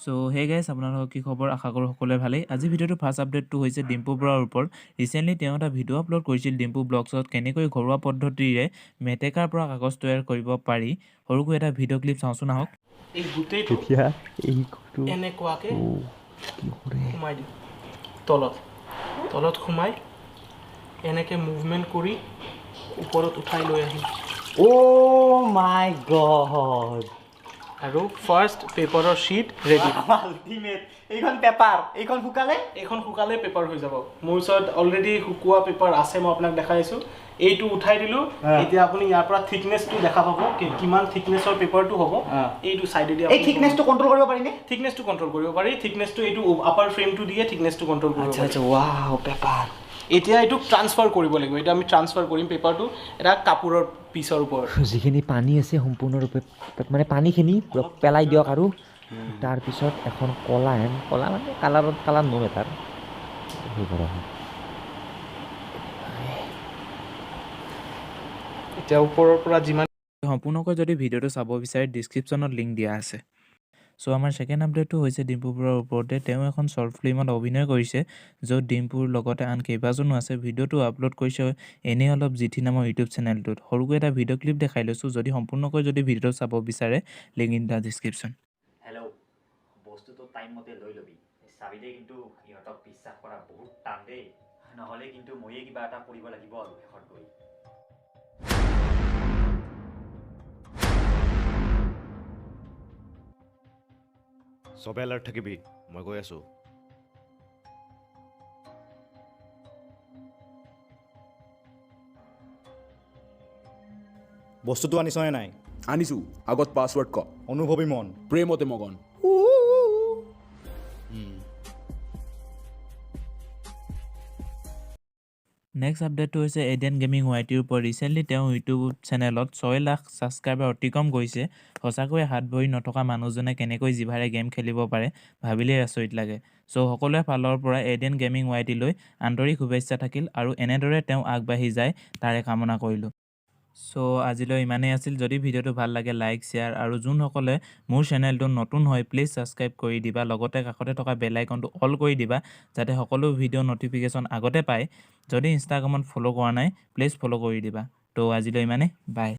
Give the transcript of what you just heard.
চ' হে গাইছ, আপোনালোকৰ কি খবৰ? আশা কৰোঁ সকলোৱে ভালেই। আজি ভিডিঅ'টোৰ ফাৰ্ষ্ট আপডেটটো হৈছে ডিম্পু বৰাৰ ওপৰত। ৰিচেণ্টলি তেওঁ এটা ভিডিঅ' আপলোড কৰিছিল ডিম্পু ব্লগছত, কেনেকৈ ঘৰুৱা পদ্ধতিৰে মেটেকাৰ পৰা কাগজ তৈয়াৰ কৰিব পাৰি। সৰুকৈ এটা ভিডিঅ' ক্লিপ চাওঁচোন আহক। এই গোটেইটো এতিয়া এই ঘৰটো এনেকুৱাকে কি কৰে? সোমাই দিম তলত। তলত সোমাই এনেকে মুভমেণ্ট কৰি ওপৰত উঠাই লৈ আহিম। অ' মাই গড! আৰু ফাৰ্ষ্ট পেপাৰৰ শ্বীট ৰেডি। আল্টিমেট! এইখন পেপাৰ, এইখন শুকালে এইখন শুকালে পেপাৰ হৈ যাব। মোৰ ওচৰত অলৰেডি শুকোৱা পেপাৰ আছে, মই আপোনাক দেখাই আছোঁ। এইটো উঠাই দিলোঁ। এতিয়া আপুনি ইয়াৰ পৰা থিকনেছটো দেখা পাব, কিমান থিকনেছৰ পেপাৰটো হ'ব। এইটো চাইডেদি। এই থিকনেছটো কণ্ট্ৰল কৰিব পাৰিনে? থিকনেছটো কণ্ট্ৰল কৰিব পাৰি। থিকনেছটো এইটো আপাৰ ফ্ৰেমটো দিয়ে থিকনেছটো কণ্ট্ৰল কৰিব পাৰি। আচ্ছা, ৱাও, পেপাৰ! এতিয়া এইটোক ট্ৰান্সফাৰ কৰিব লাগিব। এতিয়া আমি ট্ৰান্সফাৰ কৰিম পেপাৰটো এটা কাপোৰৰ পিচৰ ওপৰত। যিখিনি পানী আছে সম্পূৰ্ণৰূপে তাত, মানে পানীখিনি পূৰা পেলাই দিয়ক আৰু তাৰপিছত এখন ক'লা হেন, ক'লা মানে কালাৰত, কালাৰ নো মেটাৰ, সেই কৰা হয়। এতিয়া ওপৰৰ পৰা যিমান সম্পূৰ্ণকৈ যদি ভিডিঅ'টো চাব বিচাৰে, ডিছক্ৰিপশ্যনত লিংক দিয়া আছে। চ' আমাৰ ছেকেণ্ড আপডেটটো হৈছে ডিম্পু বৰাৰ ওপৰতে। তেওঁ এখন শ্বৰ্ট ফিল্মত অভিনয় কৰিছে, য'ত ডিম্পুৰ লগতে আন কেইবাজনো আছে। ভিডিঅ'টো আপলোড কৰিছে এনেই অলপ জিঠি নামৰ ইউটিউব চেনেলটোত। সৰুকৈ এটা ভিডিঅ' ক্লিপ দেখাই লৈছোঁ। যদি সম্পূৰ্ণকৈ যদি ভিডিঅ'টো চাব বিচাৰে, link in the description. Hello, বস্তুটো টাইম মতে লৈ ল'বি। চাবি দেই, কিন্তু ইহঁতক বিশ্বাস কৰা বহুত টান দেই। নহ'লে কিন্তু ময়ে কিবা এটা কৰিব লাগিব আৰু শেষত গৈ। চবে এলাৰ্ট থাকিবি, মই গৈ আছোঁ। বস্তুটো আনিছনে নাই? আনিছোঁ। আগত পাছৱৰ্ড ক। অনুভৱী মন। প্ৰেমতে মগন। নেক্সট আপডেটটো হৈছে এডিয়ান গেমিং ৱাইটিৰ ওপৰত। ৰিচেণ্টলি তেওঁ ইউটিউব চেনেলত 6 লাখ ছাবস্ক্ৰাইবাৰ অতিক্ৰম কৰিছে। সঁচাকৈয়ে হাত ভৰি নথকা মানুহজনে কেনেকৈ জিভাৰে গেম খেলিব পাৰে, ভাবিলেই আচৰিত লাগে। চ' সকলোৰে ফালৰ পৰা এডিয়ান গেমিং ৱাইটিলৈ আন্তৰিক শুভেচ্ছা থাকিল আৰু এনেদৰে তেওঁ আগবাঢ়ি যায় তাৰে কামনা কৰিলোঁ। চ' আজিলৈ ইমানেই আছিল। যদি ভিডিঅ'টো ভাল লাগে, লাইক, শ্বেয়াৰ আৰু যোনসকলে মোৰ চেনেলটো নতুন হয়, প্লিজ ছাবস্ক্ৰাইব কৰি দিবা। লগতে কাষতে থকা বেল আইকনটো অল কৰি দিবা, যাতে সকলো ভিডিঅ' ন'টিফিকেশ্যন আগতে পায়। যদি ইনষ্টাগ্ৰামত ফ'ল' কৰা নাই, প্লিজ ফ'ল' কৰি দিবা। ত' আজিলৈ ইমানেই, বাই।